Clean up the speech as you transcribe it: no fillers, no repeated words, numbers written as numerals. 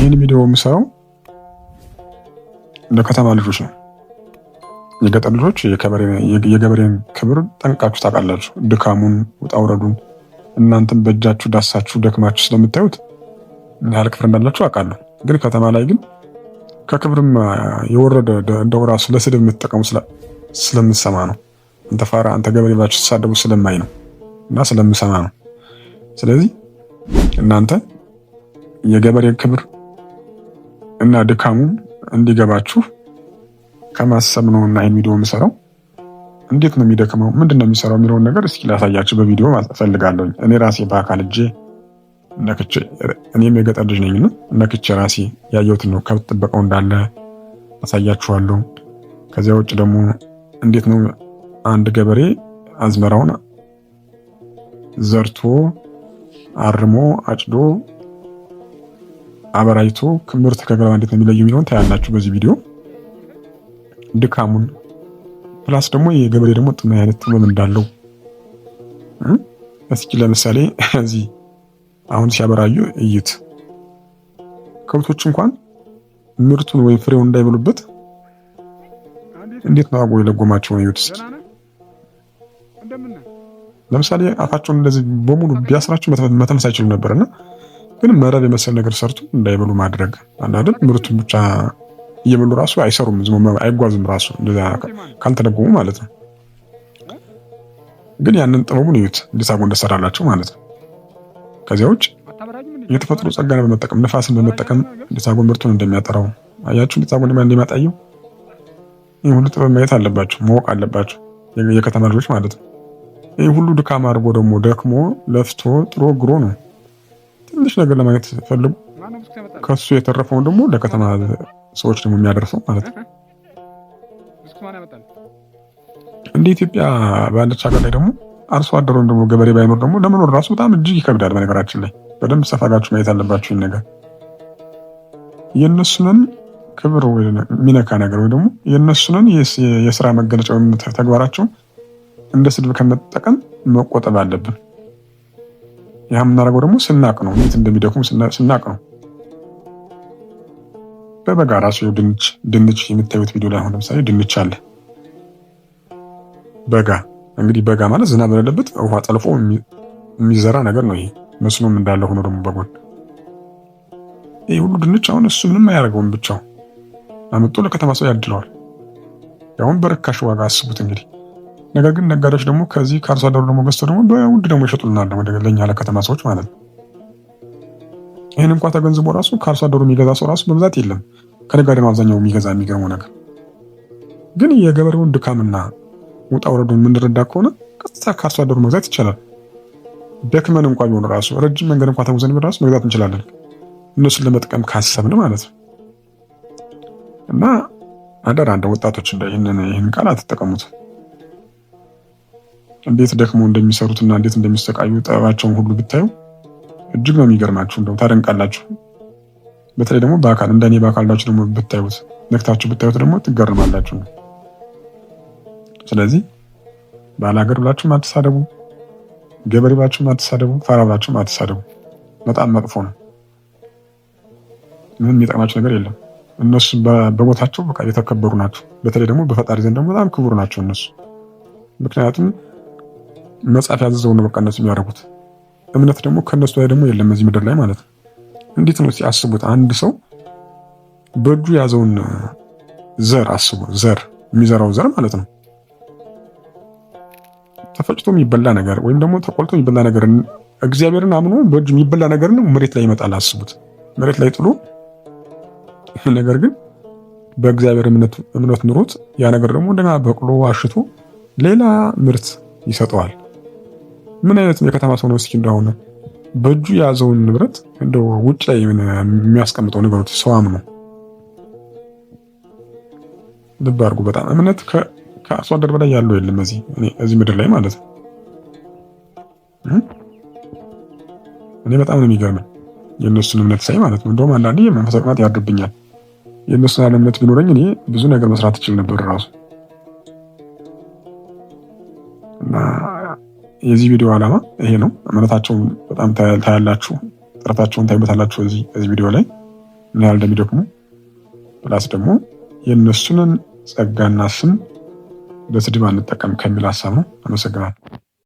ይህን ቪዲዮ የምሰራው ለከተማ ልጆች ነው። የገጠር ልጆች የገበሬን ክብር ጠንቅቃችሁ ታውቃላችሁ። ድካሙን፣ ውጣ ውረዱን እናንተም በእጃችሁ ዳሳችሁ ደክማችሁ ስለምታዩት ምን ያህል ክብር እንዳላችሁ አውቃለሁ። ግን ከተማ ላይ ግን ከክብርም የወረደ እንደው ራሱ ለስድብ የምትጠቀሙ ስለምሰማ ነው። አንተ ፋራ፣ አንተ ገበሬ ብላችሁ ተሳደቡ ስለማይ ነው እና ስለምሰማ ነው። ስለዚህ እናንተ የገበሬ ክብር እና ድካሙ እንዲገባችሁ ከማሰብ ነው እና ይሄን ቪዲዮ የምሰራው። እንዴት ነው የሚደክመው፣ ምንድን ነው የሚሰራው የሚለውን ነገር እስኪ ላሳያችሁ በቪዲዮ እፈልጋለሁ። እኔ ራሴ በአካል እጄ ነክቼ፣ እኔም የገጠር ልጅ ነኝና ነክቼ ራሴ ያየሁትን ነው። ከብት ጥበቃው እንዳለ አሳያችኋለሁ። ከዚያ ውጭ ደግሞ እንዴት ነው አንድ ገበሬ አዝመራውን ዘርቶ አርሞ አጭዶ አበራይቶ ምርት ከገለባ እንዴት ነው የሚለዩ የሚለውን ታያላችሁ በዚህ ቪዲዮ። ድካሙን plus ደግሞ የገበሬ ደግሞ ምን አይነት ጥበብ እንዳለው እስኪ ለምሳሌ እዚህ አሁን ሲያበራዩ እዩት። ከብቶች እንኳን ምርቱን ወይም ፍሬውን እንዳይበሉበት እንዴት ነው አጎ የለጎማቸውን እዩት እስኪ። ለምሳሌ አፋቸውን እንደዚህ በሙሉ ቢያስራቸው መተንፈስ አይችሉም ነበርና ግን መረብ የመሰለ ነገር ሰርቶ እንዳይበሉ ማድረግ አንዳንድ ምርቱን ብቻ እየበሉ ራሱ አይሰሩም፣ ዝም አይጓዙም ራሱ እንደዛ ካልተለጎሙ ማለት ነው። ግን ያንን ጥበቡን እዩት እንዴት አድርጎ እንደሰራላቸው ማለት ነው። ከዚያ ውጭ የተፈጥሮ ጸጋን በመጠቀም ንፋስን በመጠቀም እንዴት አድርጎ ምርቱን እንደሚያጠራው አያችሁ፣ እንዴት አድርጎ እንደሚያጣየው። ይህ ሁሉ ጥበብ ማየት አለባቸው፣ ማወቅ አለባቸው የከተማ ልጆች ማለት ነው። ይህ ሁሉ ድካም አድርጎ ደግሞ ደክሞ ለፍቶ ጥሮ ግሮ ነው ትንሽ ነገር ለማግኘት ፈልጉ። ከሱ የተረፈውን ደግሞ ለከተማ ሰዎች ደግሞ የሚያደርሰው ማለት ነው። እንደ ኢትዮጵያ ባለች ሀገር ላይ ደግሞ አርሶ አደር ወይም ደግሞ ገበሬ ባይኖር ደግሞ ለመኖር ራሱ በጣም እጅግ ይከብዳል። በነገራችን ላይ በደንብ ሰፋ አድርጋችሁ ማየት አለባችሁ ይህን ነገር። የእነሱንን ክብር የሚነካ ነገር ወይ ደግሞ የእነሱንን የስራ መገለጫ ወይም ተግባራቸውን እንደ ስድብ ከመጠቀም መቆጠብ አለብን። ያ የምናደርገው ደግሞ ስናቅ ነው፣ እንዴት እንደሚደክሙ ስናቅ ነው። በበጋ ራሱ ድንች የምታዩት ቪዲዮ ላይ አሁን ለምሳሌ ድንች አለ። በጋ እንግዲህ በጋ ማለት ዝናብ በሌለበት ውሃ ጠልፎ የሚዘራ ነገር ነው። ይሄ መስኖም እንዳለ ሆኖ ደግሞ በጎን ይሄ ሁሉ ድንች አሁን እሱ ምንም አያደርገውም፣ ብቻው አመጡ ለከተማ ሰው ያድለዋል። ያሁን በርካሽ ዋጋ አስቡት እንግዲህ። ነገር ግን ነጋዴዎች ደግሞ ከዚህ ከአርሶ አደሩ ደግሞ ገዝተው ደግሞ በውድ ደግሞ ይሸጡልናል ለኛ ለከተማ ሰዎች ማለት ነው። ይህን እንኳ ተገንዝቦ ራሱ ከአርሶ አደሩ የሚገዛ ሰው ራሱ በብዛት የለም። ከነጋዴ ነው አብዛኛው የሚገዛ። የሚገርመው ነገር ግን የገበሬውን ድካምና ውጣ ውረዱን የምንረዳ ከሆነ ቀጥታ ከአርሶ አደሩ መግዛት ይቻላል። ደክመን እንኳ ቢሆን ራሱ ረጅም መንገድ እንኳ ተጉዘን ቢሆን ራሱ መግዛት እንችላለን፣ እነሱን ለመጥቀም ካሰብን ማለት ነው። እና አደራ እንደ ወጣቶች ይህንን ቃል አትጠቀሙት። እንዴት ደክሞ እንደሚሰሩትና እንዴት እንደሚሰቃዩ ጥበባቸውን ሁሉ ብታዩ እጅግ ነው የሚገርማችሁ። እንደው ታደንቃላችሁ። በተለይ ደግሞ በአካል እንደኔ በአካል ዳችሁ ደግሞ ብታዩት ነክታችሁ ብታዩት ደግሞ ትገርማላችሁ። ስለዚህ ባላገር ብላችሁም አትሳደቡ፣ ገበሬ ብላችሁም አትሳደቡ፣ ፋራ ብላችሁም አትሳደቡ። በጣም መጥፎ ነው። ምንም የሚጠቅማችሁ ነገር የለም። እነሱ በቦታቸው በቃ የተከበሩ ናቸው። በተለይ ደግሞ በፈጣሪ ዘንድ ደግሞ በጣም ክቡር ናቸው እነሱ። ምክንያቱም መጽሐፍ ያዘዘው ነው በቃ እነሱ የሚያደርጉት። እምነት ደግሞ ከእነሱ ላይ ደግሞ የለም እዚህ ምድር ላይ ማለት ነው። እንዴት ነው ሲያስቡት፣ አንድ ሰው በእጁ የያዘውን ዘር አስቡ፣ ዘር የሚዘራው ዘር ማለት ነው ተፈጭቶ የሚበላ ነገር ወይም ደግሞ ተቆልቶ የሚበላ ነገር እግዚአብሔርን አምኖ በእጁ የሚበላ ነገር ነው መሬት ላይ ይመጣል። አስቡት፣ መሬት ላይ ጥሎ ነገር ግን በእግዚአብሔር እምነት ኑሮት ያ ነገር ደግሞ እንደገና በቅሎ አሽቶ ሌላ ምርት ይሰጠዋል። ምን አይነት የከተማ ሰው ነው እስኪ እንደሆነ በእጁ የያዘውን ንብረት እንደው ውጭ ላይ የሚያስቀምጠው ነገሮች ሰው አምኖ ልብ አድርጉ። በጣም እምነት ከአርሶ አደር በላይ ያለው የለም እዚህ ምድር ላይ ማለት ነው። እኔ በጣም ነው የሚገርመኝ የእነሱን እምነት ሳይ ማለት ነው። እንደውም አንዳንዴ የመንፈሳዊ ቅናት ያድርብኛል። የእነሱን ያለ እምነት ቢኖረኝ እኔ ብዙ ነገር መስራት እችል ነበር ራሱ። እና የዚህ ቪዲዮ ዓላማ ይሄ ነው። እምነታቸውን በጣም ታያላችሁ፣ ጥረታቸውን ታይበታላችሁ እዚህ ቪዲዮ ላይ ምን ያህል እንደሚደክሙ፣ plus ደግሞ የእነሱንን ጸጋና ስም ለስድብ አንጠቀም ከሚል ሀሳብ ነው። አመሰግናለሁ።